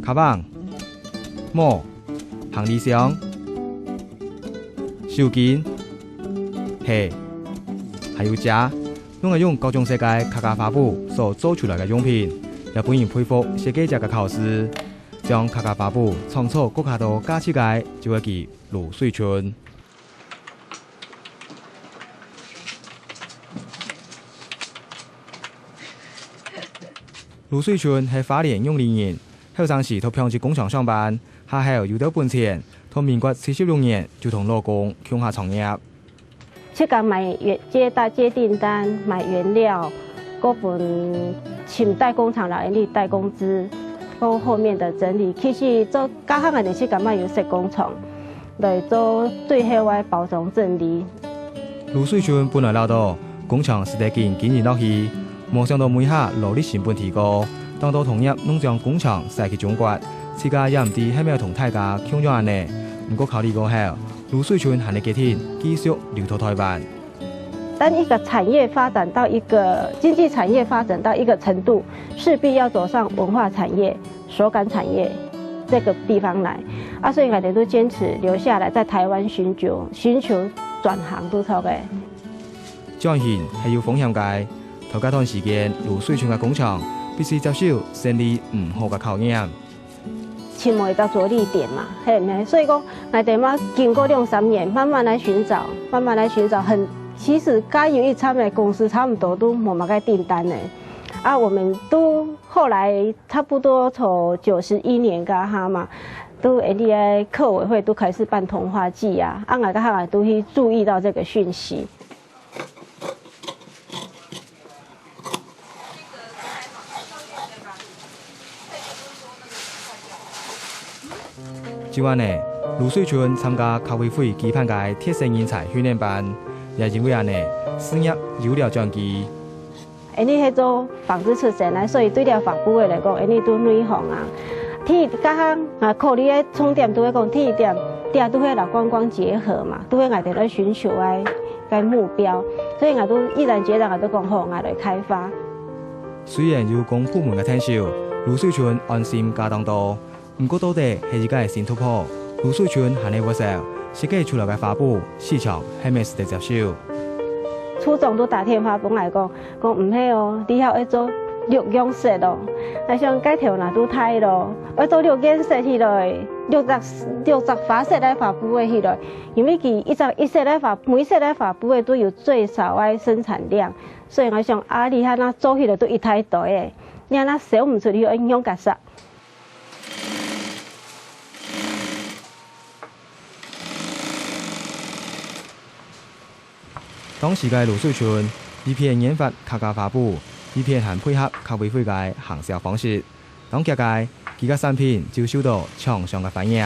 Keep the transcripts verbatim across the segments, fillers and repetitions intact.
卡棒、帽、行李箱、手巾、鞋，還有遮，攏會用各種色个客家花布所做出來个用品，也分人佩服設計者个巧思。將客家花布創造閣較多價值个，就係佢蘆水春。 蘆水春係花蓮玉里人，後生時在紡織工廠上班，下後有兜本錢，在民國七十六年就同老公共下創業。自家買原，接大，接訂單，買原料，過分請代工廠來人力代工資，到後面的整理。其實做，加上𠊎兜自家嘛有設工廠，來做最後个包裝整理。 蘆水春本來恅著工廠使得緊經營落去，無想著尾下勞力成本提高，當多同業攏將工廠徙去中國，自家也毋知係毋係同大家共樣恁呢。毋過考慮過後，蘆水春還係決定繼續留在臺灣。當一個產業發展到一個，經濟產業發展到一個程度，勢必要走上文化產業、手感產業這個地方來。啊，所以𠊎兜都堅持留下來，在臺灣尋求，尋求轉行都著个。轉型係有風險个，頭該段時間，蘆水春个工廠必須接受生理毋好个考驗。 尋無一隻著力點嘛，係毋係？所以講，𠊎兜嘛經過兩三年，慢慢來尋找，慢慢來尋找，很，其實加油一餐个公司差不多都無麼个訂單了。啊，我們都後來差不多從九十一年該下嘛，都𠊎兜个客委會都開始辦桐花季啊，啊，𠊎該下都去注意到這個訊息。 就恁呢，蘆水春參加客委會舉辦个特色人才訓練班，也因為恁呢，事業有了轉機。𠊎兜係做紡織出身个，所以對這花布个來講，𠊎兜都內行啊。第一，加上啊，考慮个重點都係講，第一點，這都係摎觀光結合嘛，都係𠊎兜來尋求个 个目標，所以𠊎都毅然決然，𠊎都講好，𠊎來開花。雖然有公部門个𢯭手，蘆水春安心加當多，毋過到底係一個新突破，蘆水春還係會愁，設計出來个花布，市場係毋係使得接受。處長都打電話分𠊎講，講毋係哦，這下愛做六樣色哦。𠊎想該頭那都大咯，愛做六樣色起來，六隻，六隻花色个花布个起來。 因為佢一隻一色个花，每色个花布个都有最少个生產量，所以𠊎想啊，這下若做起來都一大堆个，你若銷毋出去，愛仰結煞？當時个蘆水春，一片研發客家花布，一片還配合客委會个行銷方式。 當遽个，佢个產品就受到廠商个歡迎。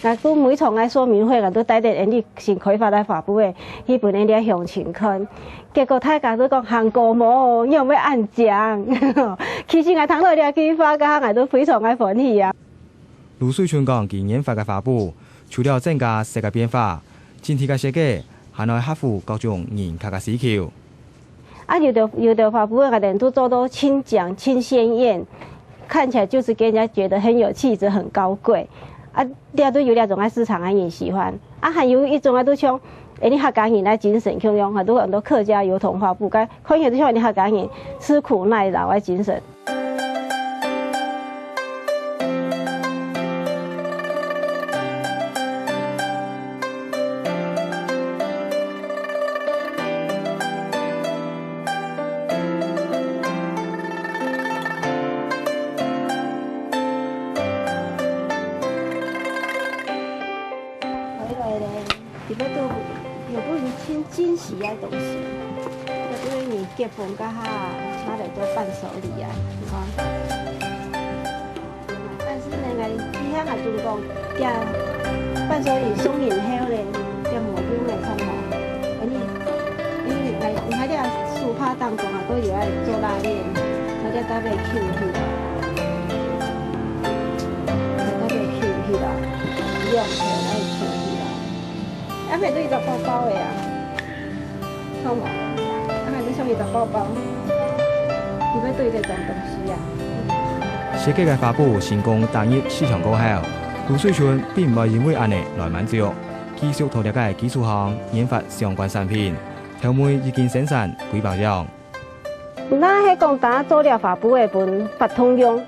𠊎都每場个說明會，𠊎都帶等𠊎兜新開發个花布仔，去分𠊎兜鄉親看。結果大家都講：「還過無？仰會恁靚？」其實𠊎聽到這句話，該下𠊎都非常个歡喜啊！蘆水春講佢研發个花布，除了增加色个變化，整體个設計還愛合乎各種人客个需求。 啊，有的，有的花布个𠊎兜都做到盡靚、盡鮮豔，看起來就是給人家覺得很有氣質、很高貴。啊，這都有這種个市場个人喜歡。啊，還有一種啊，都像𠊎兜客家人个精神共樣，很多很多客家油桐花布，該看起來就像𠊎兜客家人吃苦耐勞个精神。 回來咧，裡背都有分你盡精細个東西，這都係你結婚該下，請來做伴手禮啊，你看。但是呢，𠊎這下還準講，這伴手禮送人後咧，這無用个，看無？恁呢，因為𠊎，𠊎這手帕當中啊，都有愛做拉鍊，𠊎這特別搝起來，特別搝起來，用手來搝起來。 阿妹都一隻包包个啊，看無？阿妹都像一隻包包，裡背都一隻裝東西啊。設計个花圃成功打入市場過後，盧水春並無因為恁呢來滿足，繼續在這个基礎項研發相關產品，頭尾已經生產幾百樣。若係講單做了花圃个分法通用，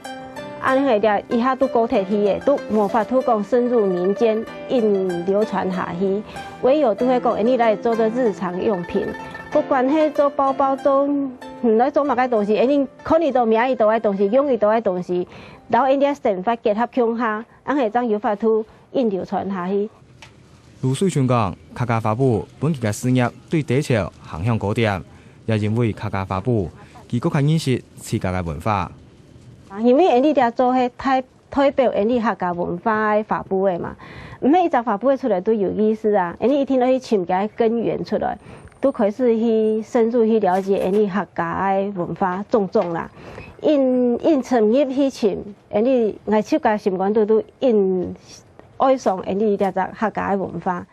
恁呢這一下都過忒去个，都無法度講深入民間，硬流傳下去。唯有都係講，𠊎俚來做个日常用品，不管係做包包、做，嗯，來做麼个東西，𠊎俚看得到、摸得到个東西、用得到个東西， 摎𠊎俚个生活結合共下，恁呢正有法度永流傳下去。盧水春講，客家花圃分佢个事業對低潮行向高點，也因為客家花圃，佢更加認識自家个文化。因為𠊎俚這做係代，代表𠊎俚客家文化个花圃个嘛，毋係一隻花圃出來都有意思啊，𠊎俚一定愛去尋佢个根源出來，都開始去深入去了解𠊎俚客家个文化種種啦。 硬，硬深入去尋，𠊎俚，𠊎自家心肝肚都硬愛上𠊎俚這隻客家个文化。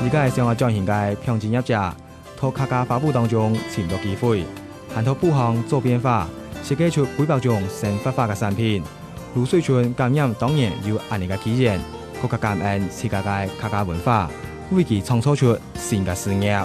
這个想愛轉型个紡織業者， 在客家花圃當中尋到機會，還在布行做變化，設計出幾百種生活化个產品。盧水春感念當年有恁呢个機緣，更加感恩自家个客家文化，為佢創造出新个事業。